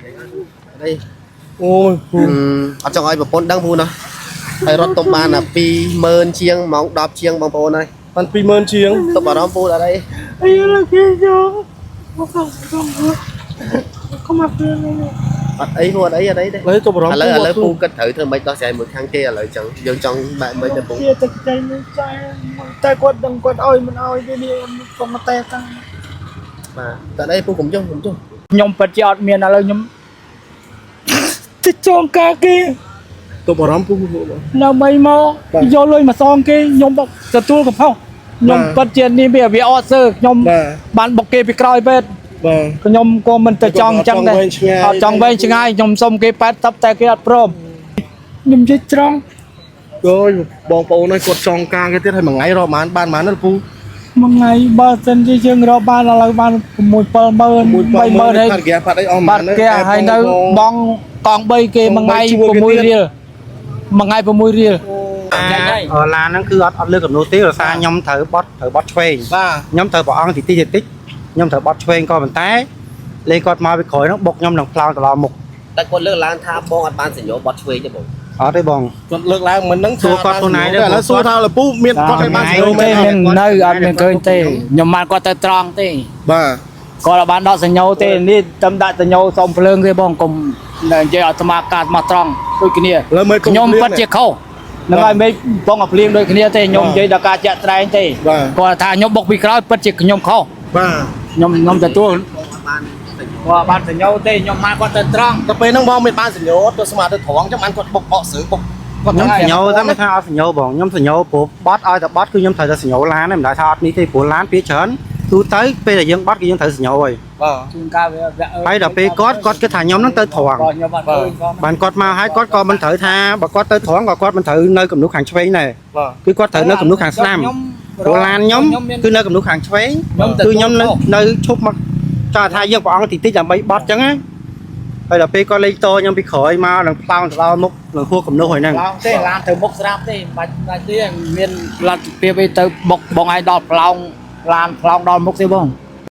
នេះ អូយពូ អត់ចង់ឲ្យប្រពន្ធដឹងពូណាហើយរត់ទុំបានអា20000ជាងម៉ោង10ជាងបងប្អូនហើយ បាន20000ជាង ទុំអារម្មណ៍ពូអត់អី អីឡើយគេយកមកកុំមកពេលនេះ អត់អីពូអត់អីអត់អីទេ ឥឡូវទុំអារម្មណ៍ ឥឡូវឥឡូវពូគិតត្រូវធ្វើម៉េចដោះស្រាយមួយខាងគេឥឡូវចឹងយើងចង់បែបម៉េចទៅពូ ជាទឹកใจនេះចៃតែគាត់ដឹងគាត់ឲ្យមិនឲ្យទេនេះកុំមកតែតាំង បាទតែអីពូកុំចុះកុំចុះ ខ្ញុំពិតជាអត់មានឥឡូវខ្ញុំទៅចងការគេ ទុំអារម្មណ៍ពូ ដើម្បីមកយកលុយមកសងគេខ្ញុំបុកទទួលកំហុសខ្ញុំពិតជានេះវាវាអត់សើខ្ញុំ បាទ បានបុកគេពីក្រោយពេទ្យ បាទ ខ្ញុំក៏មិនទៅចង់អញ្ចឹងដែរ អត់ចង់វែងឆ្ងាយ អត់ចង់វែងឆ្ងាយខ្ញុំសុំគេ80តែគេអត់ព្រមខ្ញុំនិយាយត្រង់ អូយបងប្អូនអើយគាត់ចង់ការគេទៀតហើយមួយថ្ងៃរកប៉ុន្មានបានប៉ុន្មានណាពូ មួយថ្ងៃបើសិនជាយើងរកបានឥឡូវបាន6 7ម៉ឺន3ម៉ឺនហើយ ផាត់គេផាត់អីអស់ បាត់គេហើយនៅបងកង់3គេមួយថ្ងៃ6រៀលមួយថ្ងៃ6រៀល អឺឡានហ្នឹងគឺអត់អត់លើកកំណត់ទេដោយសារខ្ញុំត្រូវបត់ត្រូវបត់ឆ្វេង បាទ ខ្ញុំត្រូវប្រអង្គតិចតិចតិចខ្ញុំត្រូវបត់ឆ្វេងក៏ប៉ុន្តែលេងគាត់មកពីក្រោយហ្នឹងបុកខ្ញុំនឹងផ្លោងត្រឡប់មុខ តែគាត់លើកឡើងថាបងអត់បានសញ្ញោបត់ឆ្វេងទេបង អត់ទេបង គាត់លើកឡើងមិនហ្នឹង សួរគាត់ខ្លួនឯង ឥឡូវសួរថាលពូមានគាត់ឲ្យបានសញ្ញោមែន មាននៅអត់មានឃើញទេខ្ញុំបានគាត់ទៅត្រង់ទេ បាទ គាត់អត់បានដកសញ្ញោទេនេះតំដាក់សញ្ញោសុំភ្លើងទេបងកុំនិយាយឲ្យស្មាការស្មាត្រង់ដូចគ្នា ឥឡូវមើល ខ្ញុំពិតជាខុសហ្នឹងហើយមេឃបងឲ្យភ្លៀងដូចគ្នាទេខ្ញុំនិយាយដល់ការចាក់ត្រែងទេ បាទ គាត់ថាខ្ញុំបុកពីក្រោយពិតជាខ្ញុំខុស បាទ ខ្ញុំខ្ញុំទទួលគាត់បានសញ្ញោទេខ្ញុំបានគាត់ទៅត្រង់ ទៅពេលហ្នឹងបងមានបានសញ្ញោទៅស្មាទៅត្រង់ចឹងបានគាត់បុកបកស្រើបុកគាត់ ខ្ញុំសញ្ញោតែមិនថាអត់សញ្ញោបងខ្ញុំសញ្ញោព្រោះបត់ឲ្យតែបត់គឺខ្ញុំត្រូវតែសញ្ញោឡានហ្នឹងមិនដែលថាអត់នេះទេព្រោះឡានពីច្រើនទូទៅពេលដែលយើងបត់គឺយើងត្រូវសញ្ញោហើយ បាទ ជួនកាលវាវា ហើយដល់ពេលគាត់គាត់គិតថាខ្ញុំហ្នឹងទៅត្រង់ គាត់ខ្ញុំអត់ឃើញផង បានគាត់មកហើយគាត់ក៏មិនត្រូវថាបើគាត់ទៅត្រង់ក៏គាត់មិនត្រូវនៅកំណុះខាងឆ្វេងដែរ បាទ គឺគាត់ត្រូវនៅកំណុះខាងស្ដាំព្រោះឡានខ្ញុំគឺនៅកំណុះខាងឆ្វេងគឺខ្ញុំនៅនៅឈប់មកចង់ថាយើងព្រះអង្គតិចតិចដើម្បីបត់ចឹងណាហើយដល់ពេលគាត់លេងតខ្ញុំពីក្រោយមកនឹងផ្លោងទៅដល់មុខនឹងហួសកំណុះហើយហ្នឹង ឡងទេឡានទៅមុខស្រាប់ទេមិនបាច់បាច់ទេមានលទ្ធភាពអីទៅបុកបងឯងដល់ផ្លោងឡានផ្លោងដល់មុខទេបង